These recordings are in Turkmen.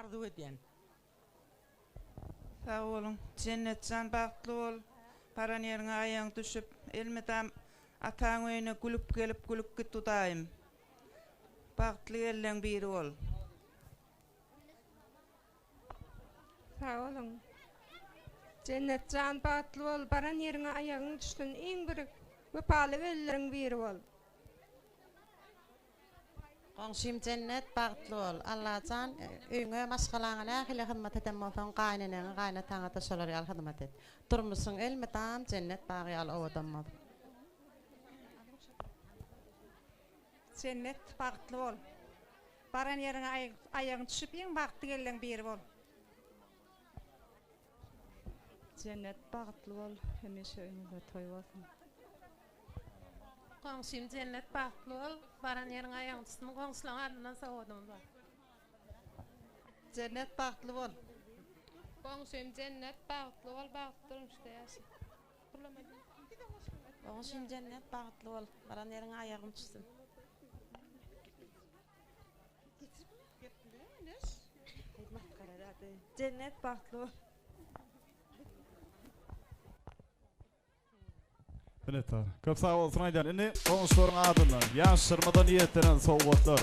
arzuw edýän. Sag boluň. Jennetjan bagtly bol. Baran ýeriňe aýagyň düşüp, elmydam ataň öýüne gülüp gelip gülüp git Hudaýym. Bagtly gelleň biri bol. Sag boluň. Jennetjan bagtly bol, baran ýeriňe aýagyň düşsün, iň bir wepaly gelinleriň biri bol. Goňşym Jennet bagtly bol. Allajan öýüňe maşgalaňa nähili hyzmat eden bolsaň gaýyneneňe gaýynataňada şolar ýaly hyzmat et. Durmuşyň elmydam jennet bagy ýaly owadan bolsun. Jennet bagtly bol. Baran ýeriňe aýagyň düşüp iň bagtly gelleň biri bol. Jennet bagtly bol hemişe öýüňizde toý bolsun. Goňşym Jennet bagtly bol baran ýeriň aýagyň düşsün goňşulaň adyndan sowgadymyz bar. Jennet bagtly bol. Goňşym Jennet bagtly bol bagtly durmuşda ýaşa. Goňşym Jennet bagtly bol baran ýeriňe aýagyň düşsün. Jennet bagtly bol. Minnetdar. Köp sag bolsun aýdýan. Indi goňşularyň adyndan ýaşlarymyza niýetlenen sowgatlar.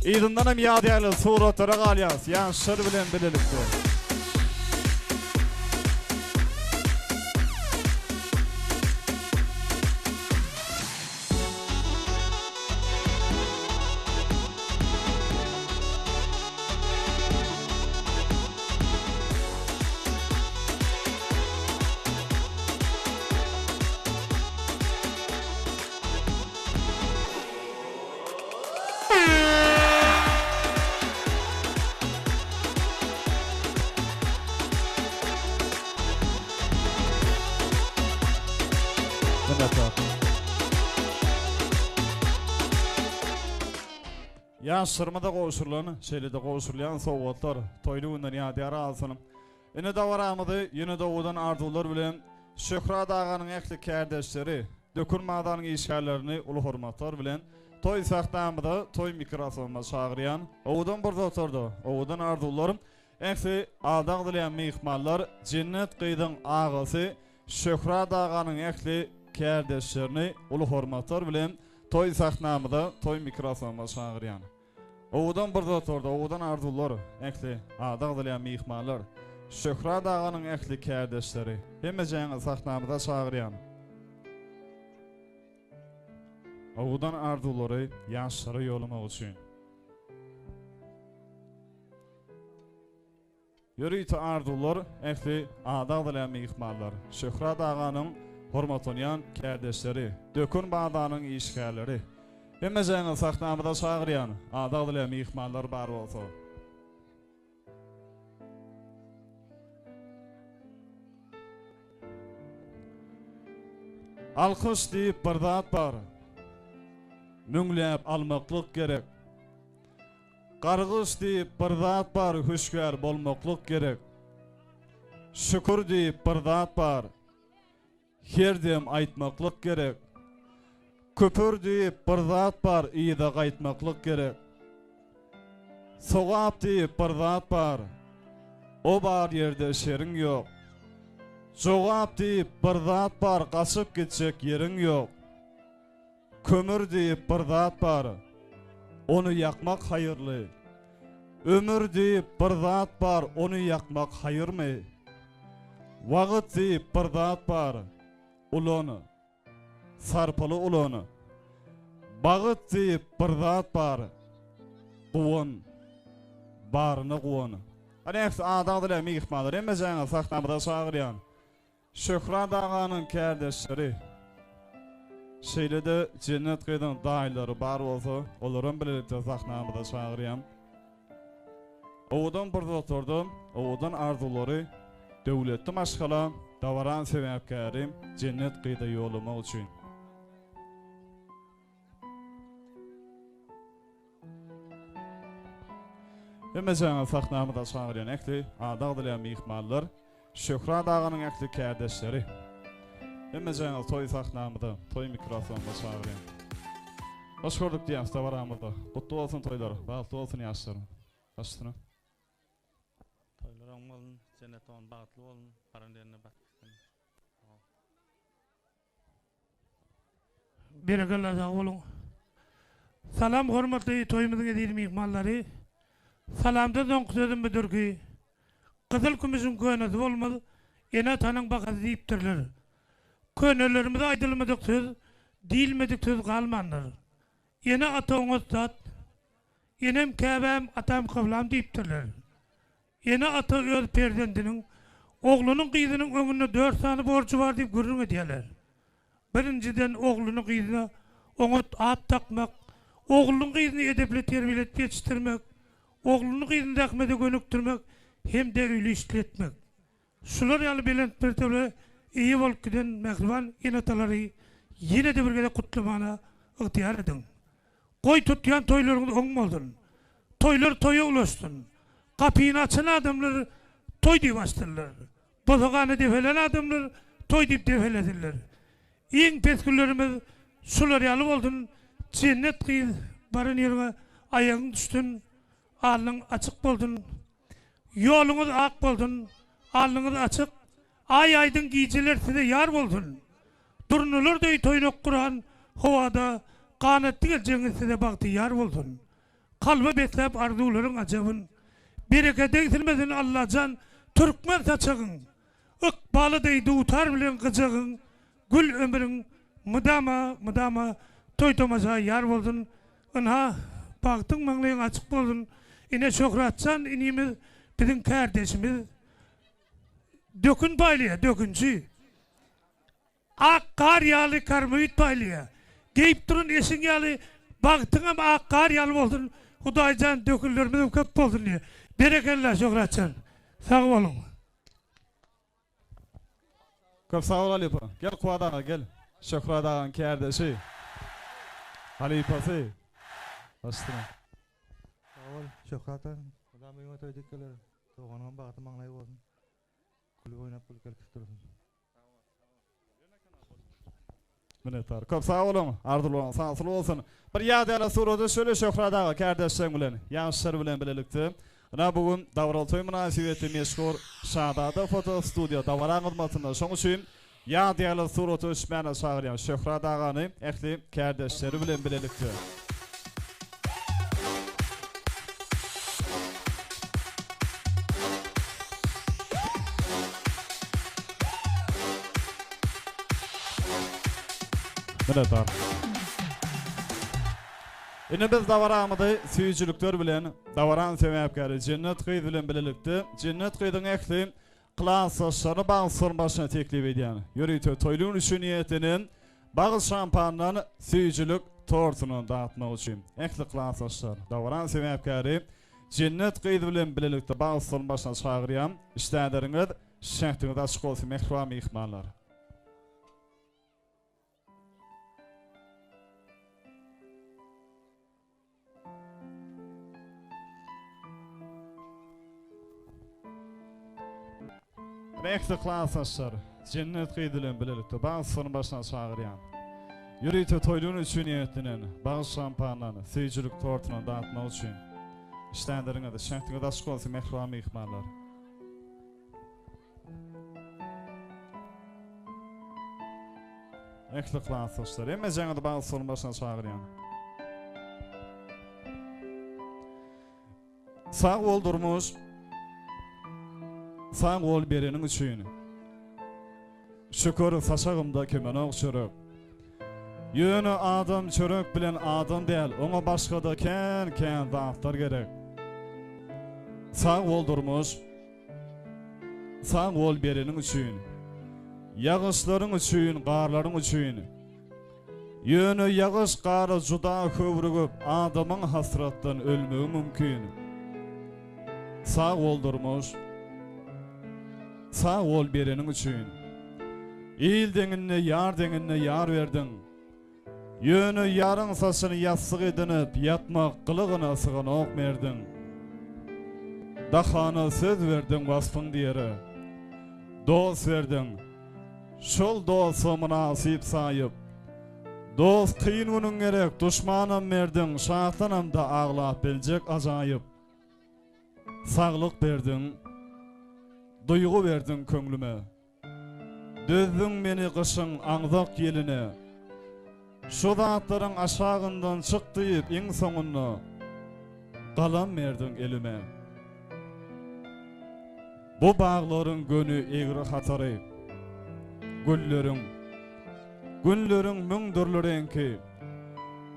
Yzyndanam ýadygärlik suratlara galýas ýaşlar bilen bilelikde. Minnetdar. Ýaşlarymyza gowşurylan, şeýle-de gowşurylýan sowgatlar toýly günden ýadygär galsyn. Ine dabaramyzy ýene-de owadan arzuwlar bilen Şöhrat aganyň ähli kärdeşleri, Dökün mazanyň işgärlerini uly hormatlar bilen toý sahnamyza, toý mikrofonyna çagyrýan. Owadan pursatlarda owadan arzuwlar Ähli ady agzalýan myhmanlar Jennet gyzyň agasy Şöhrat aganyň ähli kärdeşlerini uly hormatlar bilen toý sahnamyza, toý mikrofonyma çagyrýan. Owadan pursatlarda owadan arzuwlar ähli ady agzalýan myhmanlar Şöhrat aganyň ähli kärdeşleri hemmejäňizi sahnamyza çagyrýan. Owadan arzuwlary ýaşlara ýollamak üçin. Ýörite arzuwlar ähli ady agzalýan myhmanlar, Şöhrat aganyň hormatlanýan kärdeşleri, Dökün bazanyň işgärleri. Hemmejäňizi sahnamyza çagyrýan ady agzalýan myhmanlar bar bolsa. Alkyş diýip bir zat bar. Müňläp almaklyk gerek. Gargyş diýip bir zat bar hüşgär bolmaklyk gerek. Şükür diýip bir zat bar. Her dem aýtmaklyk gerek. Küpür diýip bir zat bar yza gaýtmaklyk gerek. Sogap diýip bir zat bar. O bar ýerde şeriň ýok. Jogap diýip bir zat bar gaçyp gitjek ýeriň ýok. Kömür diýip bir zat bar. Ony ýakmak haýyrly. Ömür diýip bir zat bar, ony ýakmak haýyrmy? Wagt diýip bir zat bar, ulan, sarpaly ulan. Bagt diýip bir zat bar, guwan, baryna guwan. Hany ähli adagdylar myhmanlar hemmejäňizi sahnamyza çagyrýan. Şöhrat aganyň kärdeşleri, şeýle-de Jennet gyzyň daýylary bar bolsa, olaram bilelikde sahnamyza çagyrýan. Owadan pursatlarda owadan arzuwlary döwletli maşgala dabaran sebäpkäri Jennet gyza ýollamak üçin. Hemmejaňyzy sahnamyza çagyrýan ähli ady agzalýan myhmanlar, Şöhrat aganyň ähli kärdeşleri. Hemmejaňyzy toý sahnamyza, toý mikrofonyna çagyrýan. Hoş gördük diýýäs dabaramyzda. Gutly bolsun toýlar, bagtly bolsun ýaşlar. Baş üstüne. oň bolsun. Jennet dogan bagtly bolsun. Baran ýerinde bat gitsin. Sag bol. Berekella sag boluň. Salam hormatly toýumyzyň eziz myhmanlary. Salamdan soňky sözüm budur ki, gyzyl kümüşiň könesi bolmaz, ene-atanyň bahasy diýipdirler. Könelerimize aýdylmadyk söz, diýilmedik söz galmandyr. Ene-ata oňat zat, Enem käbäm, atam kyblam diýipdirler. Ene-ata öz perzendiniň, oglunyň, gyzynyň öňünde dört sany borjy bar diýip gürrüň edýärler. Birinjiden, ogluny, gyzyna oňat at dakmak, oglunyň, gyzyny edepli terbiýeledip ýetişdirmek, ogluny, gyzyny zähmete gönükdirmek hem-de öýli işli etmek. Şular ýaly belent mertebä eýe bolup giden mähriban ene-atalary ýene-de bir gezek gutlamana ygtyýar ediň. Goý tutýan toýlaryňyz oň bolsun. Toýlar toýa ulaşsyn. Gapyny açan adamlar toý diýip açsynlar. Bosagany depelän adamlar toý diýip depelesinler. Iň pes günlerimiz şular ýaly bolsun. Jennet gyz baran ýeriňe aýagyň düşsün. Alnyň açyk bolsun. Ýoluňyz ak bolsun, alnyňyz açyk, Aý aýdyň gijeler size ýar bolsun. Durnalar deý toýnak guran howada Ganatly geljegiňiz size bagtyýar bolsun. Kalba besläp arzuwlaryň ajabyn, Bereket egsilmesin Allajan türkmen saçagyň. Ykbaly deý dutar bilen gyjagyň, Gül ömrüň mydama, mydama toý-tomaşa ýar bolsun. Ynha, bagtyň maňlaýyň açyk bolsun. Ine, Şöhratjan inimiz biziň kärdeşimiz. Dökün paýlaýar, dökünçi. Ak gar ýaly karmowit paýlaýar. Geýip duran eşigiň ýaly bagtyňam ak gar ýaly bolsun. Hudaýjan dökünlerimizem köp bolsun diýýär. Berekella, Şöhratjan. Sag boluň. Köp sag bol halypa. Gel Kuwat aga gel. Şöhrat agaň kärdeşi. Halypasy. Başsyna. Sag bol Şöhrat aga. Mydama öňe toý dik geler. Doganyňam bagty maňlaýy bolsun. Gülüp oýnap gülüp gelkisi dursun. Minnetdar. Köp sag boluň. Arzuwlaryňyz hasyl bolsun. Bir ýadygärlik surata şöyle Şöhrat aga kärdeşleň bilen, ýaşlar bilen bilelikde. Ynha bu gün dabaraly toý mynasybetli meşhur Şazada foto studiýa dabara hyzmatynda. Şoň üçin ýadygärlik surata düşmäne çagyrýan Şöhrat agany ähli kärdeşleri bilen bilelikde. Minnetdar. Indi biz dabaramyzy süýjülikler bilen dabaranyň sebäpkäri Jennet gyz bilen bilelikde Jennet gyzyň ähli klasdaşlaryny bagtsyzlaryň başyna teklip edýän ýörite toýly gün üçin niýetlenen Bagyz şampandan süýjülik tortuny datmak üçin ähli klasdaşlar dabaranyň sebäpkäri Jennet gyz bilen bilelikde bagtsyzlaryň başyna çagyrýan işdäleriňiz şähdiňiz açyk bolsun mähriban myhmanlar. Ähli klasdaşlar Jennet gyz bilen bilelikde bagt stolunyň başyna çagyrýan. Ýörite toýly gün üçin niýetlenen bagt şampandan, süýjülik tortuny datmak üçin. Işdäleriňiz, şähdiňiz açyk bolsun mähriban myhmanlar. Ähli klasdaşlar, hemmejeňizi bagt stolunyň başyna çagyrýan. Sag bol durmuş. Sag bol bereniň üçin. Şükür saçagymda kemenok çörek. Ýöne adam çörek bilen adam däl, oňa başgada kän kän zatlar gerek. Sag bol durmuş. Sag bol bereniň üçin. Ýagyşlaryň üçin, garlaryň üçin. Ýöne ýagyş gara juda höwrügip adamyň hasratdan ölmegi mümkin. Sag bol durmuş. Sag bol bereniň üçin. Il deňinde ýar deňinde ýar berdiň. Ýöne ýaryň saçyny ýassyk edinip ýatmak gylygyna syganok merdiň. Dahana söz berdiň waspyň diýere. Dost berdiň. Şol dosta mynasyp saýyp. Dost kyn günüň gerek, duşmanam merdiň, şatlanamda aglap biljek ajaýyp. Saglyk berdiň. Duýgy berdiň köňlüme. Dözdüň meni gyşyň aňzak ýeline. Şu zatlaryň aşagyndan çyk diýip iň soňunda galam berdiň elime. Bu baglaryň göni egri hatary, Gülleriň, günleriň müň dürli reňki,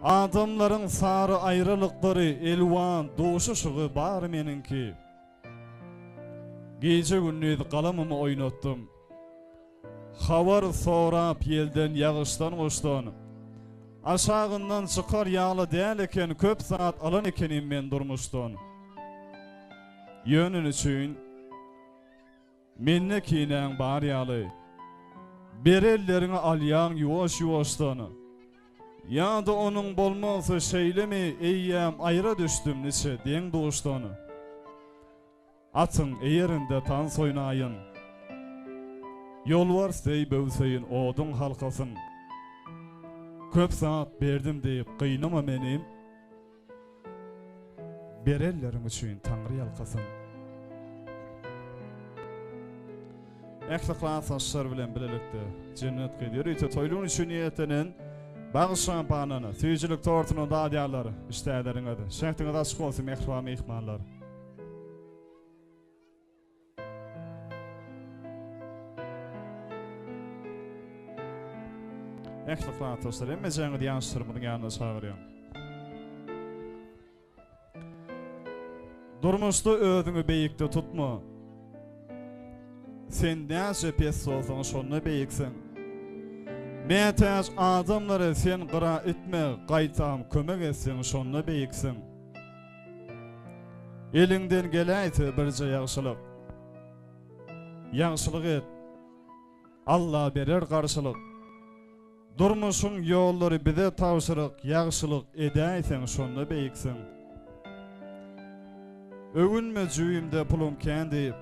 Adamlaryň sary aýralyklary elwan duşuşygy bar meniňki. Gije-gündiz galamymy oýnatdym. Habar sorap ýelden, ýagyşdan, guşdan. Aşagyndan çykar ýaly däl eken köp zat alan ekenim men durmuşdan. Ýöne üçin mende kinäň bar ýaly. Berelleriňi alýaň ýuwaş-ýuwaşdan. Ýa-da onuň bolmalysy şeýlemi eýýäm aýra düşdüm niçe deň-duşdan. Atyň eýerinde tans oýnaýyn. Ýolbars deý böwseýin oduň halkasyn. Köp zat berdim diýip gynama meni. Berenleriň üçin Taňry ýalkasyn. Ähli klasdaşlar bilen bilelikde Jennet gyz ýörite toýluň üçin niýetlenen Bag şampanyny, süýjülik tortuny dadýarlar. Işdäleriňiz, şähdiňiz açyk bolsun mähriban myhmanlar. Ähli klasdaşlar hemmejäňizi ýaşlarymyzyň ýanyna çagyrýan. Durmuşda özüňi beýikde tutma. Sen näçe pes bolsaň şonda beýiksiň. Mätäç adamlary sen gyra itme, gaýtam kömek etseň şonda beýiksiň. Eliňden geläýse birje ýagşylyk. Ýagşylyk et. Alla berer garşylyk. Durmuşyň ýollary bize tabşyryk ýagşylyk edäýseň şonda beýiksiň. Öwünme jübimde pulum kän diýip.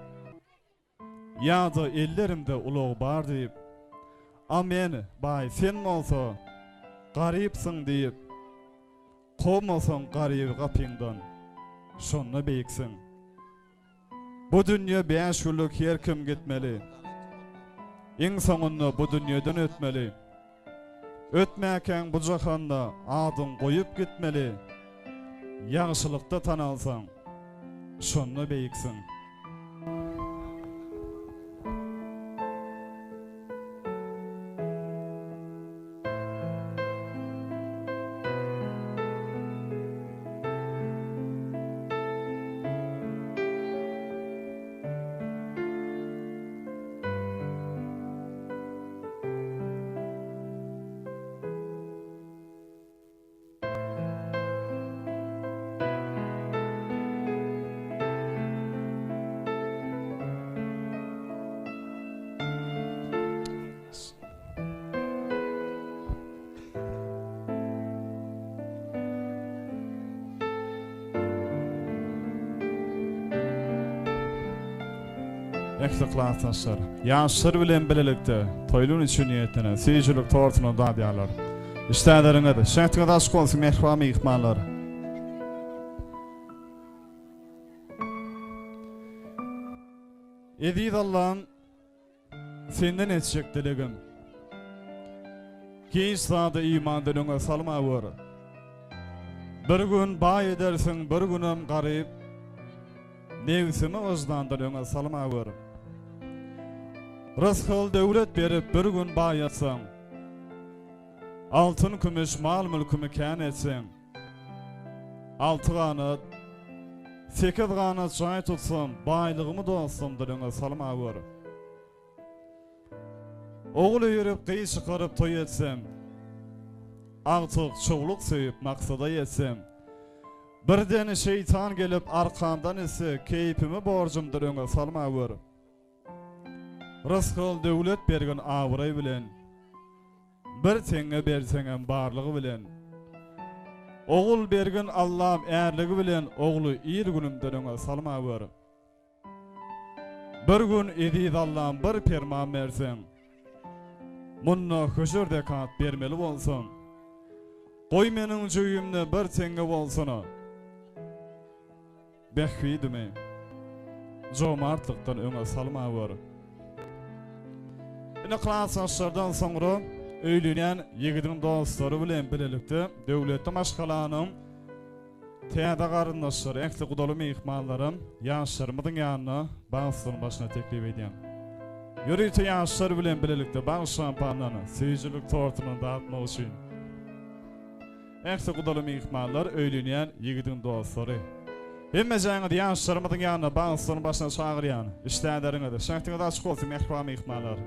Ýa-da ellerimde ulag bar diýip. A men baý sen bolsa garypsyň diýip. Kowmasaň garyby gapyňdan, şonda beýiksiň. Bu dünýe bäş günlük her kim gitmeli. Iň soňunda bu dünýeden ötmeli. Ötmäkäň bu jahanda adyň goýup gitmeli. Ýagşylykda tanalsaň, şonda beýiksiň. Ähli klasdaşlar, ýaşlar bilen bilelikde toýluň üçin niýetlenen süýjülik tortuny dadýarlar. Işdäleriňiz, şähdiňiz açyk bolsun, mähriban myhmanlar! Eziz Allam, Senden etjek dilegim, Hiç zady imandan öňe salmawör. Bir gün baý edersiň, bir günem garyp, Nebsimi wyždandan öňe salmawör. Rysgal-döwlet berip bir gün baýatsaň, Altyn-kümüş mal-mülkümi kän etseň, Alty ganat, sekiz ganat jaý tutsam, baýlygymy dostumdan öňe salmawör. Ogul öýerip, gyz çykaryp toý etsem, Agtyk, çowluk söýüp maksada ýetsem, Birden şeýtan gelip arkamdan itse, Keýpimi borjumdan öňe salmawör. Rysgal döwlet bergin abraý bilen, Bir teňňe berseňem barlygy bilen. Ogul bergin Allam ärligi bilen Ogly il günümden öňe salmawör. Bir gün eziz Allam bir perman berseň, Munda höşür zekat bermeli bolsaň, Goý meniň jübimde bir teňňe bolsana. Bähbidimi? Jomartlykdan öňe salmawör. Ine klasdaşlardan soňra öýlenýän ýigidiň dostlary bilen bilelikde döwletli maşgalanyň täze garyndaşlary, ähli gudaly myhmanlaram ýaşlarymyzyň ýanyna bag stoluň başyna teklip edýän. Ýörite ýaşlar bilen bilelikde bag şampandan, süýjülik tortundan datmak üçin. Ähli gudaly myhmanlar, öýlenýän ýigidiň dostlary. Hemmejäňizi ýaşlarymyzyň ýanyna bag stoluň başyna çagyrýan. Işdäleriňiz, şähdiňiz açyk bolsun mähriban myhmanlar.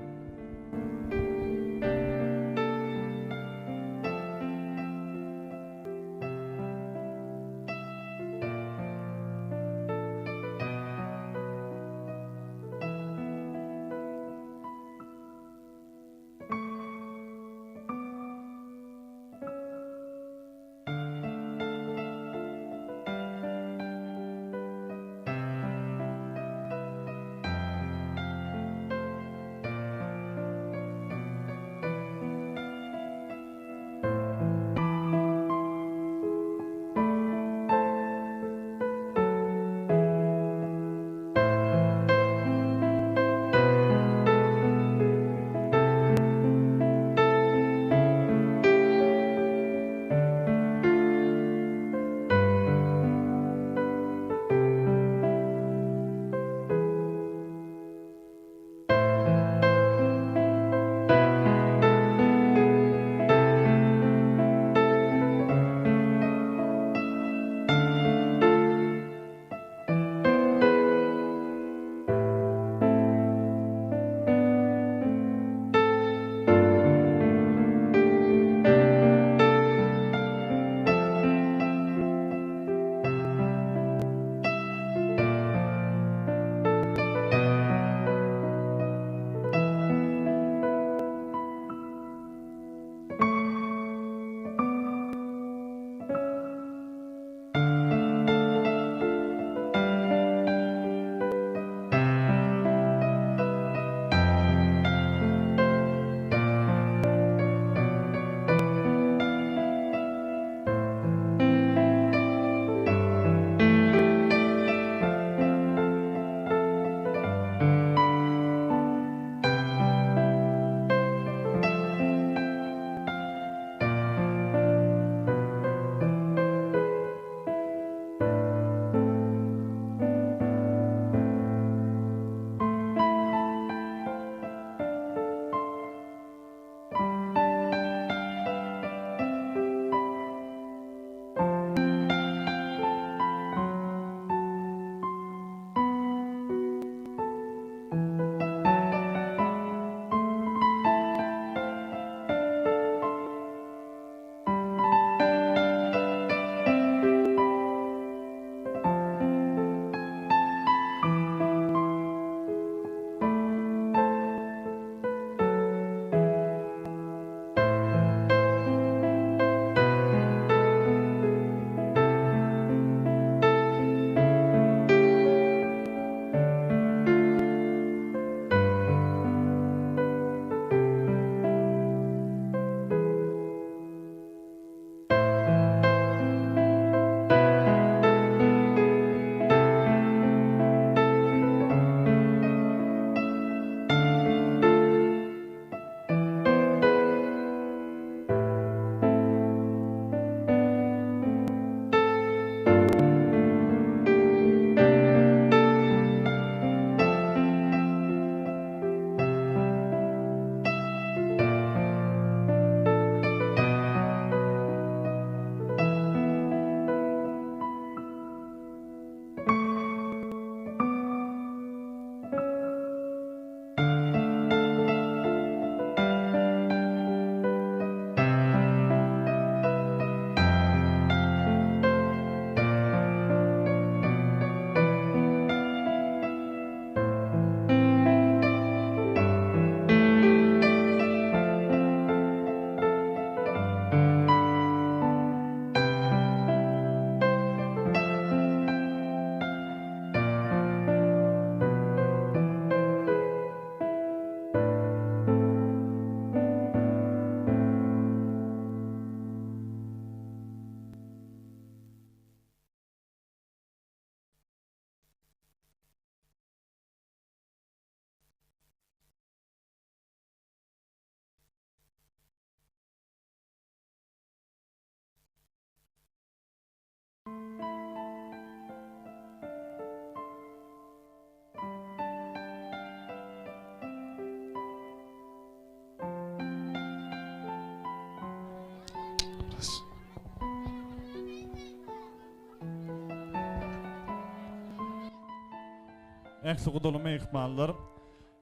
ähli gudaly myhmanlar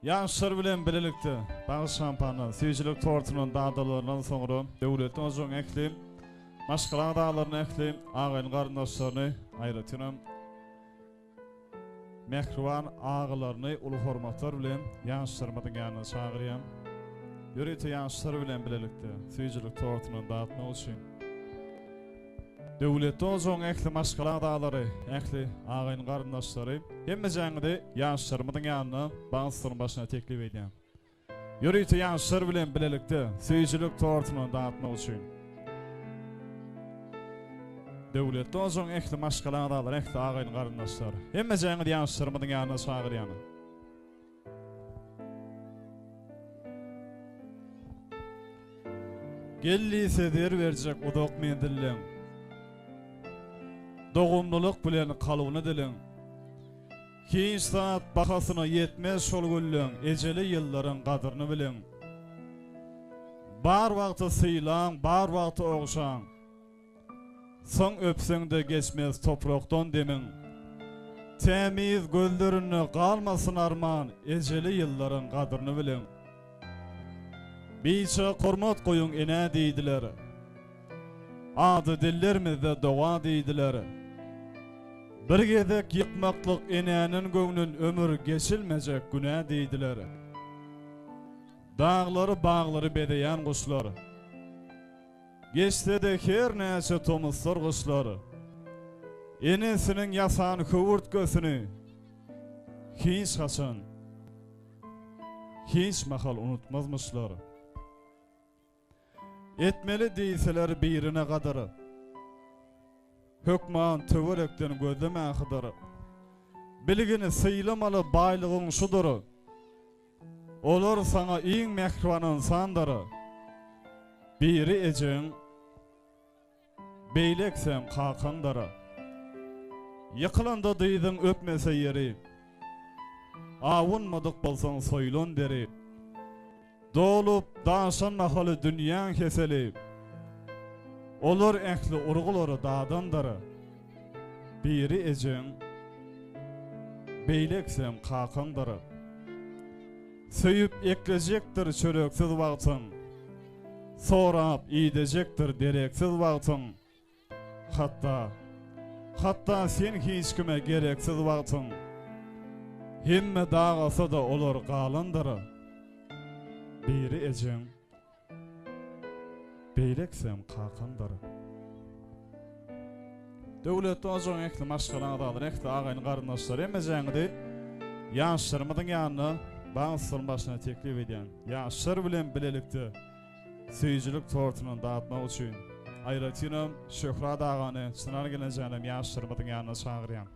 ýaşlar bilen bilelikde bagyş şampandan, süýjülik tortundan dadalaryndan soňra Döwletli ojagyň ähli maşgala agzalaryny, ähli agaýyn-garyndaşlaryny, aýratynam Mähriban agalaryny uly hormatlar bilen ýaşlarymyzyň ýanyna çagyrýan. Ýörite ýaşlar bilen bilelikde süýjülik tortuny datmak üçin. Döwletli ojagyň ähli maşgala agzalary, ähli agaýyn-garyndaşlary hemmejäňizi ýaşlarymyzyň ýanyna bagt stoluň başyna teklip edýän. Ýörite ýaşlar bilen bilelikde söýüjilik tortuny datmak üçin. Döwletli ojagyň ähli maşgala agzalary, ähli agaýyn-garyndaşlar. Hemmejäňizi ýaşlarymyzyň ýanyna çagyrýan. Gel diýse zer berjek uzak menzilleň. Dogumlylyk bilen kalbyny diliň. Hiç zat bahasyna ýetmez şol gülleň, Ejeli ýyllaryň gadryny biliň. Bar wagty sylaň, bar wagty ogşaň. Soň öpseň-de geçmez toprakdan demiň. Tämiz gözlerinde galmasyn arman, Ejeli ýyllaryň gadryny biliň. Biçak hormat goýuň enä diýdiler. Ady dillerimizde doga diýdiler. Bir gezek ýykmaklyk enäniň göwnün ömür geçilmejek günä diýdiler. Daglary baglary bezeýän guşlar. Geçse-de her näçe tomuslar gyşlar. Enesiniň ýasan höwürtgesini hiç haçan, hiç mahal unutmazmyşlar. Etmeli diýseler birine gadyr. Hökman töwerekden gözleme Hydyr. Bilgin sylamaly baýlygyň şudur. Olar saňa iň mähriban ynsandyr. Biri ejeň, beýleksem kakaňdyr. Ýykylanda dyzyň öpmese ýeri. Awunmadyk bolsaň soýlan deri. Dolup daşan mahaly dünýäň heseli. Olar ähli urgulary dadandyr. Biri ejeň, beýleksem kakaňdyr. Söýüp eklejekdir çöreksiz wagtyň. Sorap idejekdir dereksiz wagtyň. Hatda, hatda sen hiç kime gereksiz wagtyň, Hemme dagasa-da olar galandyr. Biri ejeň, beýleksem kakaňdyr. Döwletli ojagyň ähli maşgala agzalary, ähli agaýyn-garyndaşlary hemmejäňizi ýaşlarymyzyň ýanyna bag stoluň başyna teklip edýän. Ýaşlar bilen bilelikde Söýüjilik tortuny datmak üçin, aýratynam Şöhrat agany, Çynar gelnejänem ýaşlarymyzyň ýanyna çagyrýan.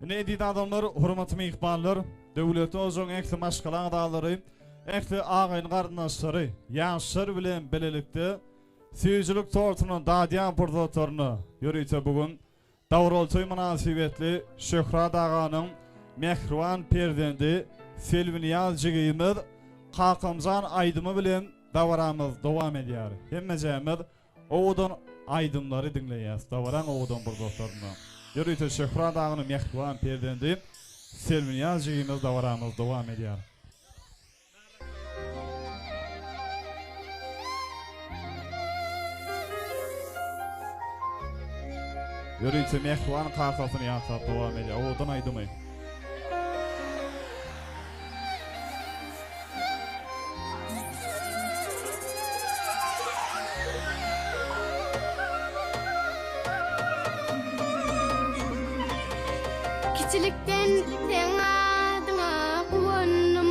Ine eziz adamlar, hormatly myhmanlar, Döwletli ojagyň ähli maşgala agzalary, ähli agaýyn garyndaşlary, ýaşlar bilen bilelikde. Süýjülik tortuny dadýan pursatlaryny ýörite bu gün Dabaraly toý mynasybetli Şöhrat aganyň mähriban perzendi Selbinýaz jigimiz Kakamjan aýdymy bilen dabaramyz dowam edýär. Hemmejämiz owadan aýdymlary diňleýäs dabaraň owadan pursatlarynda. Ýörite Şöhrat aganyň mähriban perzendi Selbinýaz jigimiz dabaramyz dowam edýär. Ýörite mähriban kakasyny ýatlap dowam edýär. Owadan aýdymy. Kiçilikden seň adyňa guwandym.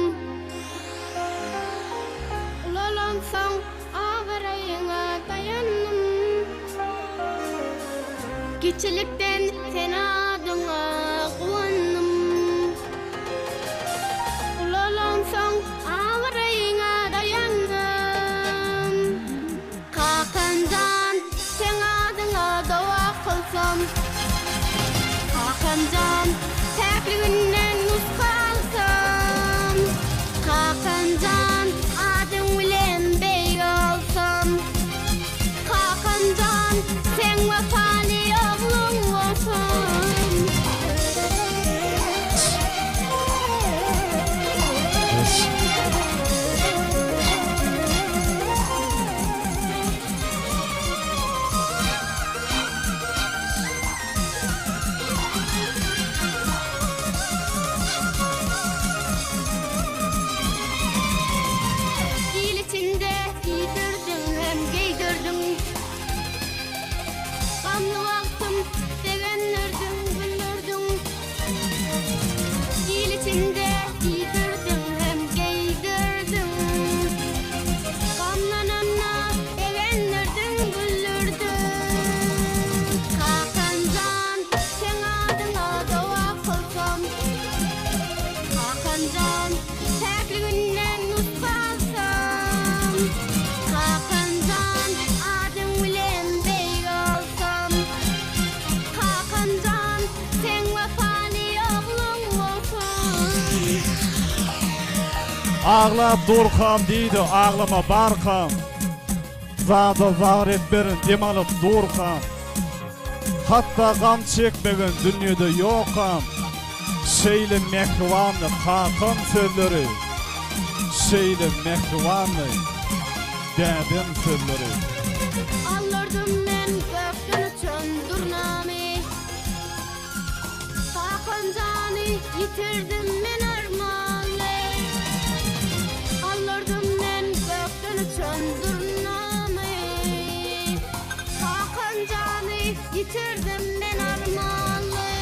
Ulalansoň abraýyňa daýandym. Kiçilikden sen adyňa guwandym. Ulalansoň abraýyňa daýandym. Kakamjan, seň adyňa doga kylsam. Kakamjan, päkliginden nusga alsam. Kakamjan, adyň bilen beýik olsam. Kakamjan, seň wepaly ogluň bolsam. Il içinde iýdirdiň hem geýdirdiň. Gamly wagtym begendirdiň, güldürdiň. Il içinde iýdirdiň hem geýdirdiň. Gamlananda begendirdiň, güldürdiň. Kakamjan, seň adyňa doga kylsam. Kakamjan, päkliginden nusga alsam. Kakamjan, adyň bilen beýik olsam. Kakamjan, seň wepaly ogluň bolsam. Aglap durkam diýdi, aglama barkam. Zada zar etmerin dem alyp durkam. Hatda gam çekmegin dünýede ýokam. Şeýle mähribandy kakam sözleri, Şeýle mähribandy dädem sözleri. Aldyrdım men gökden uçan durnamy. Kakam jany ýitirdim men armanly. Aldyrdım men gökden uçan durnamy. Kakam jany ýitirdim men armanly.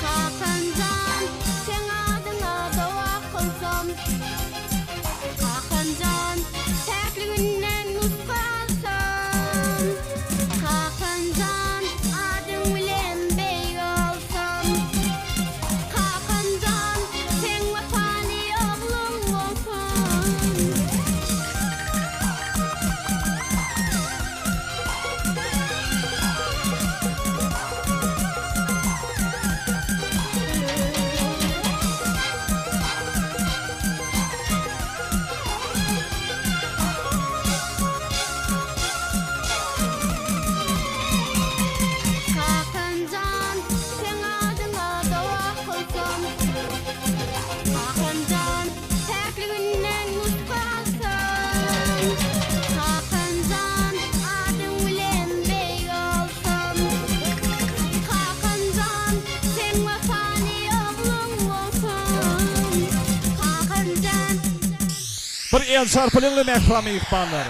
Kakam jan, seň adyňa doga kylsam. Kakam jan, päkliginden nusga alsam. Kakam jan, adyň bilen beýik olsam. Kakam jan, seň wepaly ogluň bolsam. Kakam jan, seň adyňa doga kylsam. Kakam jan, päkliginden nusga alsam. Kakam jan, adyň bilen beýik olsam. Kakam jan, seň wepaly ogluň bolsam. Kakam jan. Bir el çarpylyňly mähriban myhmanlar.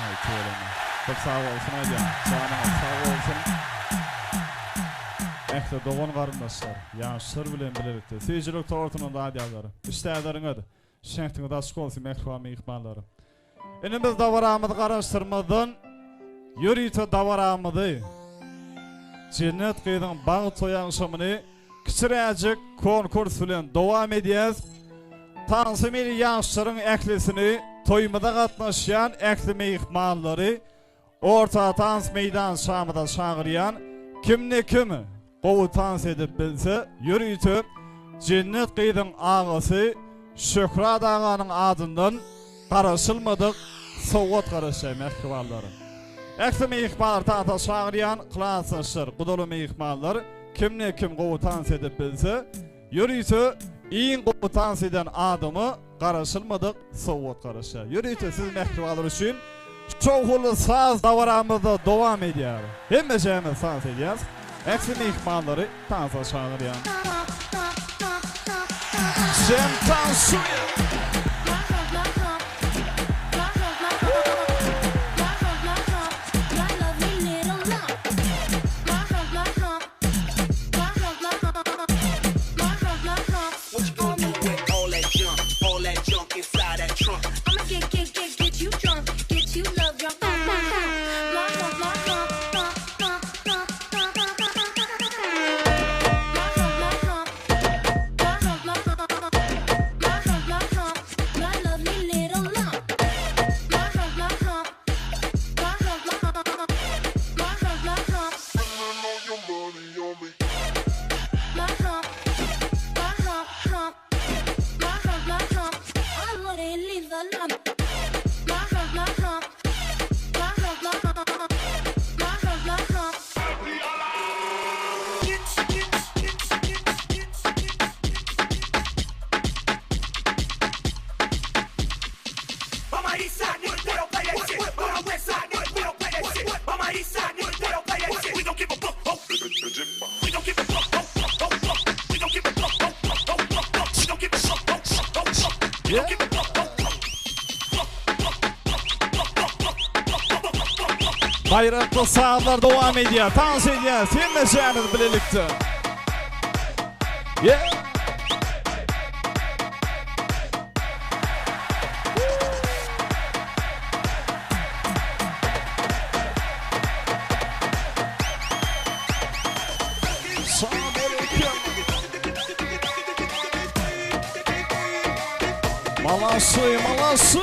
Aý tüweleme. Köp sag bolsun aýdýan. Janyňyz sag bolsun. Ähli dogan garyndaşlar, ýaşlar bilen bilelikde süýjülik tortuny dadýarlar. Işdäleriňiz, şähdiňiz açyk bolsun mähriban myhmanlar. Indi biz dabaramyzy garaşdyrmazdan ýörite dabaramyzy Jennet gyzyň bagt toý agşamyny kiçiräjik konkurs bilen dowam edýäs. Tansy milli ýaşlaryň ählisini. Toýumyza gatnaşýan ähli myhmanlary orta tans meýdançamyza çagyrýan. Kimde kim gowy tans edip bilse, ýörite Jennet gyzyň agasy Şöhrat aganyň adyndan garaşylmadyk sowgat garaşýar mähribanlar. Ähli myhmanlary tansa çagyrýan klasdaşlar, gudaly myhmanlar kimde kim gowy tans edip bilse, Ýörite iň gowy tans eden adama garaşylmadyk sowgat garaşýar. Ýörite siz mähribanlar üçin şowhunly saz dabaramyzda dowam edýär. Hemmejämiz tans edýäs. Ähli myhmanlary tansa çagyrýan. Sem tansuýa. Baýrakly sazlar dowam edýär. Tans edýäs hemmeşämiz bilelikde. Yeah. Malasy, malasy.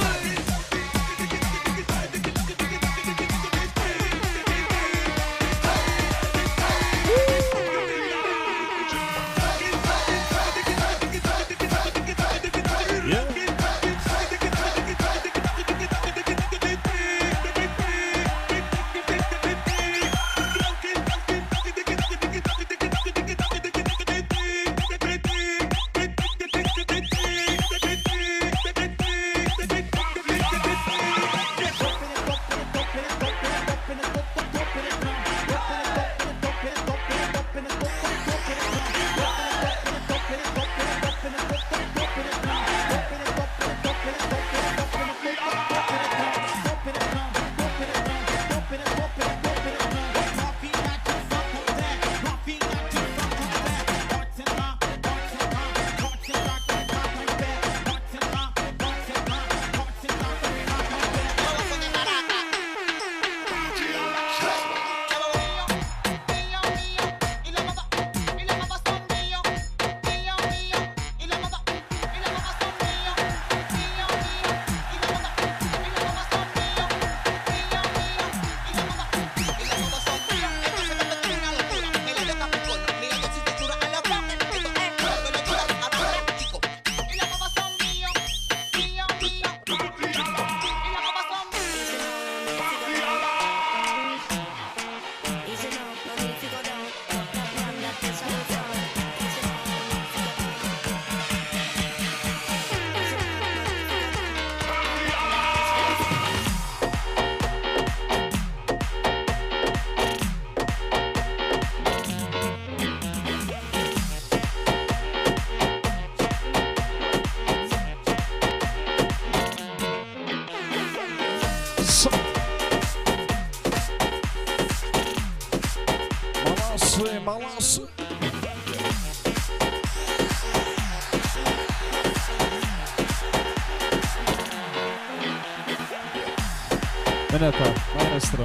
Malasy, malasy. Minnetdar, maestro.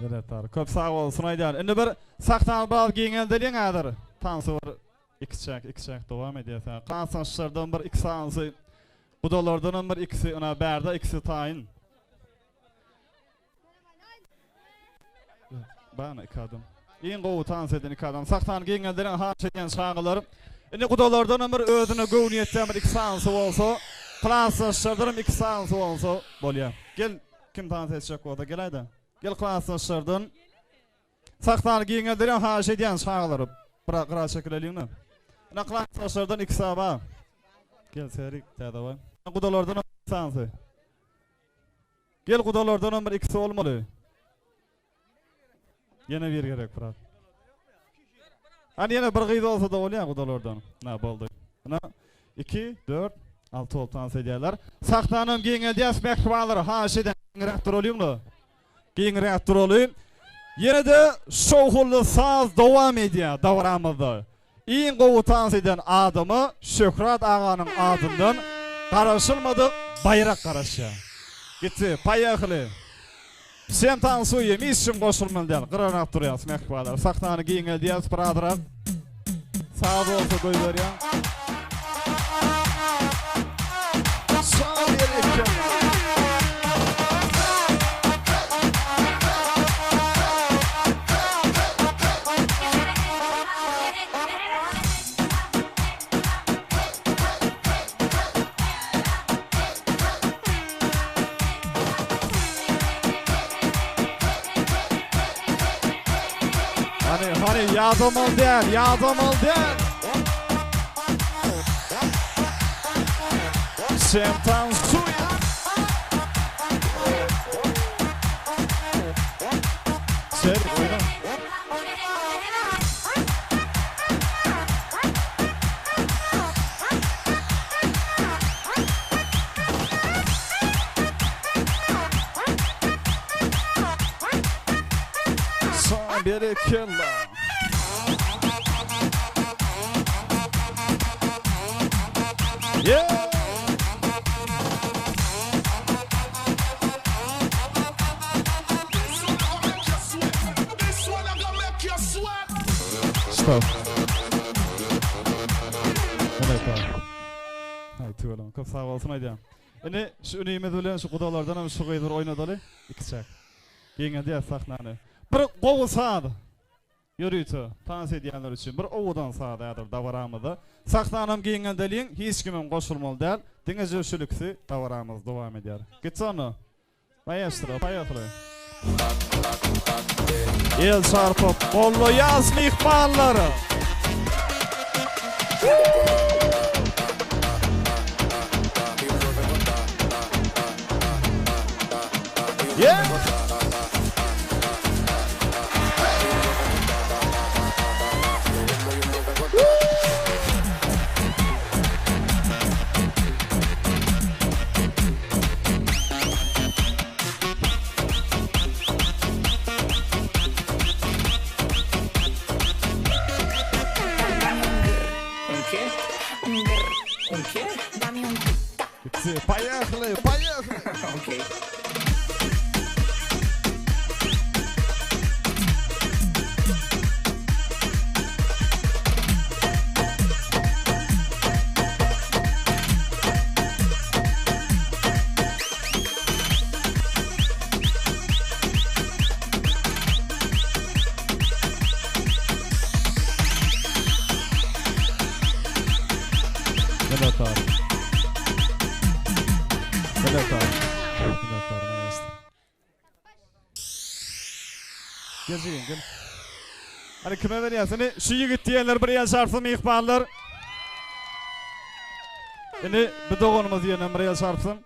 Minnetdar. Köp sag bolsun aýdýan. Indi bir sahnany biraz giňeldeliň häzir. Tansy bir. Ikiçäk, ikiçäk dowam edýäs. Klasdaşlardan bir iki sanysy, gudalardanam bir ikisi, ynha bärde ikisi taýyn. Bana iki adam. Iň gowy tans eden iki adam. Sahnany giňelderen haýyş edýän çagalar. Indi gudalardanam bir özüne göwni ýetýän bir iki sanysy bolsa, klasdaşlardanam iki sanysy bolsa bolýar. Gel, kim tans etjek bolsa geläýdä. Gel klasdaşlardan. Sahnany giňelderýän haýyş edýän çagalar. Bir gyra çekileliň-de. Ine klasdaşlardan iki saba. Gel Serik, Täzeboý. Gudalardanam iki sanysy. Gel gudalardanam bir ikisi bolmaly. Ýene bir gerek brat. Hany ýene bir gyz bolsa-da bolýar gudalardan. Na boldy. Na 2 4 6 bolup tans edýärler. Sahnanam giňeldýäs mähribanlar. Haýyş edýän giňräk duralyň-da. Giňräk duraly. Ýene-de şowhunly saz dowam edýär dabaramyzda. Iň gowy tans eden adama Şöhrat aganyň adyndan garaşylmadyk baýrak garaşýar. Gitdi, poýehli. Wsem tansuýem, hiç kim goşulmaly däl. Gyrarak durýas mähribanlar. Sahnany giňeldýäs birazrak. Saz bolsa goýberýän. Saz ýeri eken. Hany, hany, ýadamaly däl, ýadamaly däl. Sen tansuýa. Ser, oýna. Saňa berekella. Yeah! Stop. Haý tüweleme. Köp sag bolsun aýdýan. Indi şu ünimiz bilen şu gudalardan hem şu gyz bir oýnadaly. Ikiçäk. Giňeldýäs sahnany. Bir gowy saz. Ýörite tans edýänler üçin bir owadan saz häzir dabaramyzda. Sahnanam giňeldeliň, hiç kimem goşulmaly däl. Diňeje şülüksi dabaramyz dowam edýär. Gitse onda. Maestro, poýehli. El çarpyp gollaýas myhmanlary. Yeah! Poýehli, poýehli. Okey. Minnetdar. Minnetdar. Minnetdar maestro. Gel jigim gel. Hany kime berýäs? Indi şu ýigit diýenler bir el çarpsyn myhmanlar. Indi bu doganymyz ýene bir el çarpsyn.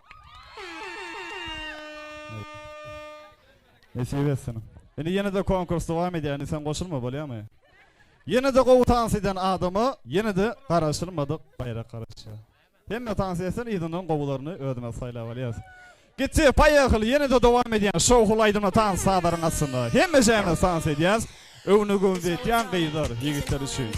Nesip etsin. Indi ýene-de konkurs dowam edýär. Indi sen goşulma bolýamy? Ýene-de gowy tans eden adama ýene-de garaşylmadyk baýrak garaşýar. Hemme tans etsin yzyndan gowularyny özümiz saýlap alýas. Gitdi, poýehli ýene-de dowam edýän şowhunly aýdymly tans sazlaryň astynda hemmejämiz tans edýäs. Öwne göwünde etýän gyzlar, ýigitler üçin.